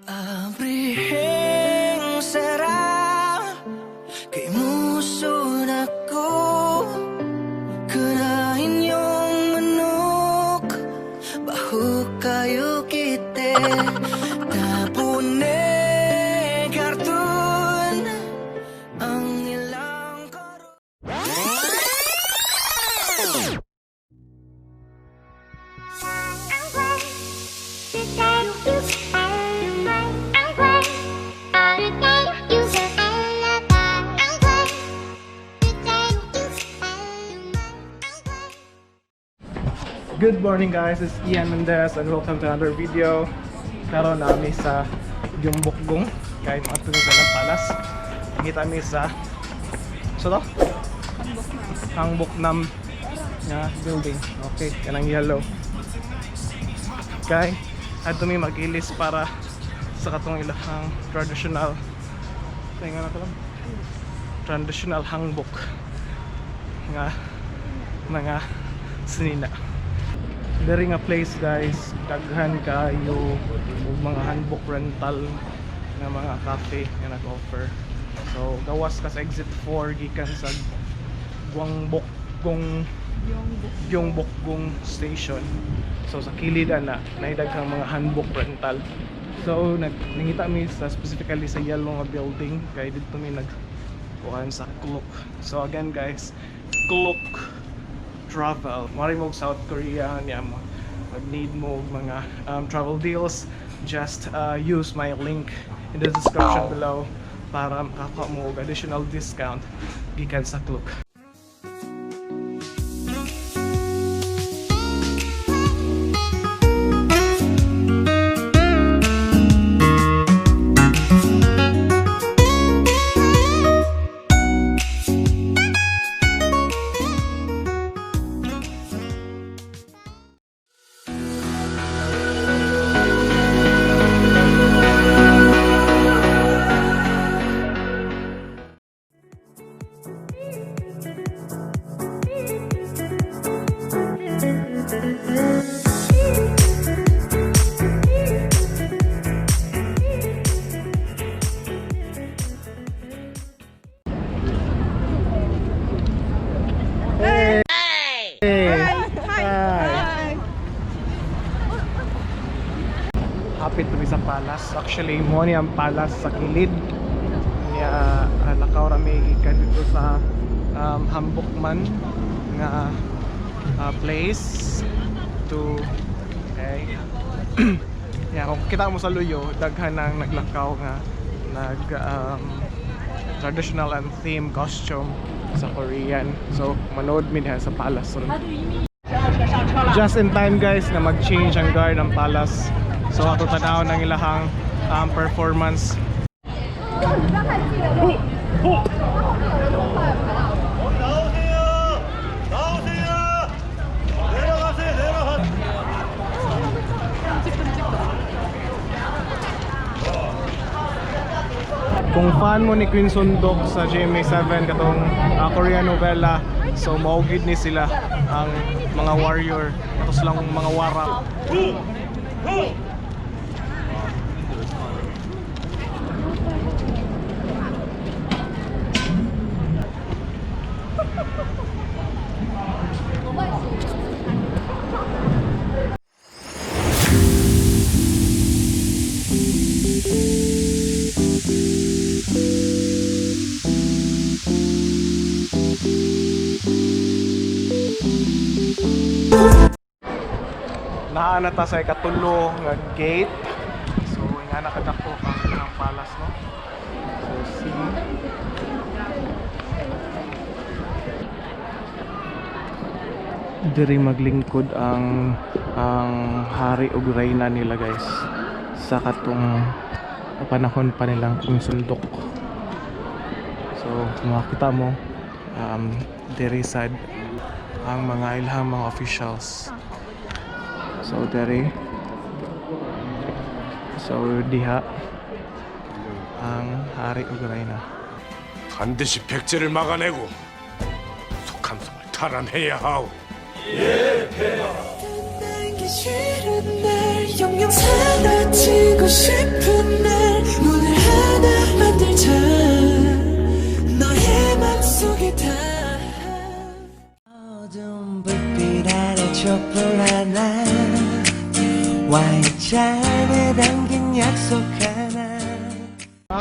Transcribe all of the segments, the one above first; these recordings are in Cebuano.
Abriheng sara kay muso na ko. Kanain yung manok. Baho kayo kite. Tapune karton ang ilang karon. Good morning, guys, it's Ian Mendez and welcome to another video. Karon nami sa Gyeongbokgung kay moadto mi sa ilang palace. Kita mi sa so to? Hangboknam nga building. Okay, kanang yellow. Kay adto mi mag-ilis para sa katong ilahang traditional, tinga na to lang. Traditional hanbok nga mga sinina. Diri nga place, guys, daghan kayo og mga hanbok rental nga mga cafe nga nag-offer. So gawas ka sa exit 4 gikan sa Gwangbokgung, Gyeongbokgung Station. So sa kilid ana nay daghang mga hanbok rental. So nag nangita mi sa specifically sa yellow nga building kay didto mi nag kuan sa Klook. So again, guys, Klook Travel. Mari mo og South Korea niya mo mag need mo og mga travel deals, just use my link in the description below para makakuha mo og additional discount gikan sa Klook. Hey! Hi! Hapit to mi sa palace. Actually, mo ni ang palace sa kilid. Niya lakaw ra mi gikan dito sa Hambukman nga place to, okay. Yeah, kung kita mo sa luyo, daghan nang naglakaw nga nag traditional and theme costume sa Korean. So, manood mi diha sa palace ron. Just in time, guys, na mag-change ang guard ng palace. So ato tanaw ng ilahang performance. 나오세요! 나오세요! 내려가세요, 내려가세요! Kung fan mo ni Queen Sundok sa GMA7 katong Korean novela, so mao gid ni sila ang mga warrior, ato silang mga warak. Naa na ta sa ikatulo nga gate. So nga nakadako ang ang palace, no. So see. Diri maglingkod ang hari ug reyna nila, guys, sa katong panahon pa nilang Queen Sundok. So kung makita mo diri sad ang mga ilahang mga officials. So diri. So diha ang hari ug reyna. 반드시 백제를 막아내고 속함성을 탈환해야 하오. 떠나기 싫은 날 영영 사라지고 싶은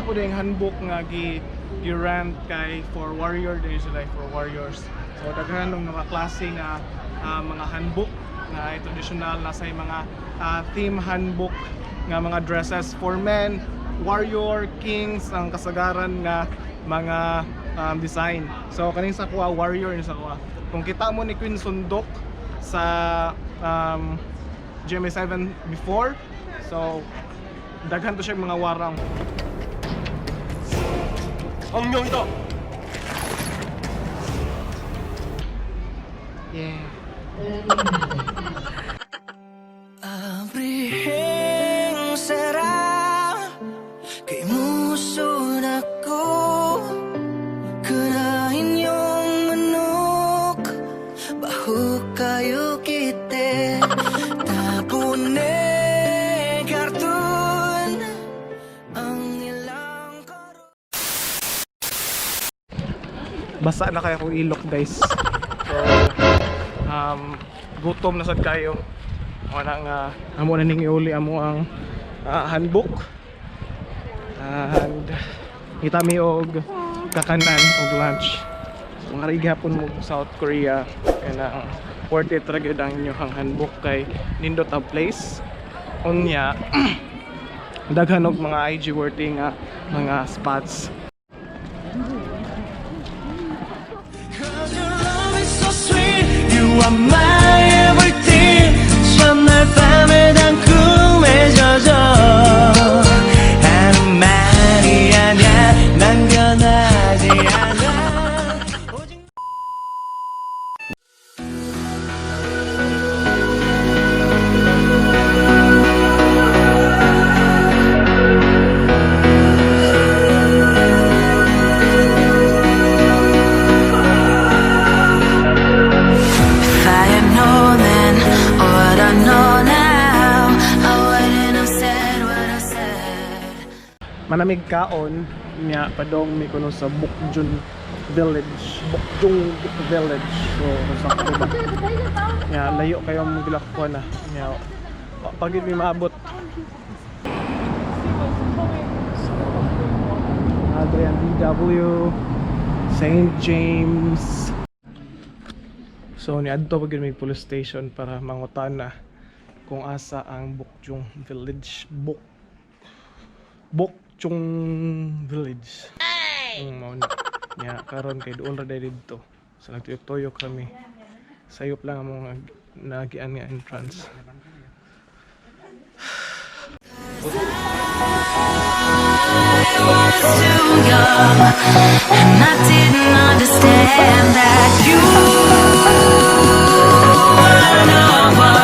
ako ding hanbok nga gi rent kay for warrior din sila, for warriors. So daghan og mga klase nga mga hanbok na traditional na sa mga theme hanbok nga mga dresses for men, warrior, kings ang kasagaran nga mga design. So kaning sa kuha, warrior ni sa kuha. Kung kita mo ni Queen Seondeok sa GMA7 before, so daghan to siya mga warang. 성명이다. Yeah. Abriheng sara kay muso nako kanahin yung manok baho kayo kite tabune karton ang ilang karo. Basa na kaya kong ilok, guys. So gutom na sad kayo. Wala nga amo na ning iuli amo ang hanbok. And kita mi og kakanan og lunch. So nga gihapon mo South Korea, kanang worth it ra gyud ang inyong hanbok kay nindot ang place. Unya daghan og mga IG worthy nga mga spots. Cause your love is so sweet. You are my everything. 첫날 밤에 단 꿈에 젖어 하는 말이 아냐. 난 변하지 않아. 오직 If I had known then what I know now, I wouldn't have said what I said. Manamig kaon niya, padong mi kuno sa Bukchon Village, Bukchon Village. So sakto ba nya, layo kayo mo gilakwan na nya, pagid mi maabot. So Adrian BW St. James. So niadto pag may police station para mangutana kung asa ang Bukchon Village, Bokchong Village. Mao na. Nya karon kay duol ra day didto. So nagtuyok-tuyok kami. Sayop lang among nagian nga entrance. Was too young, and I didn't understand that you were no one.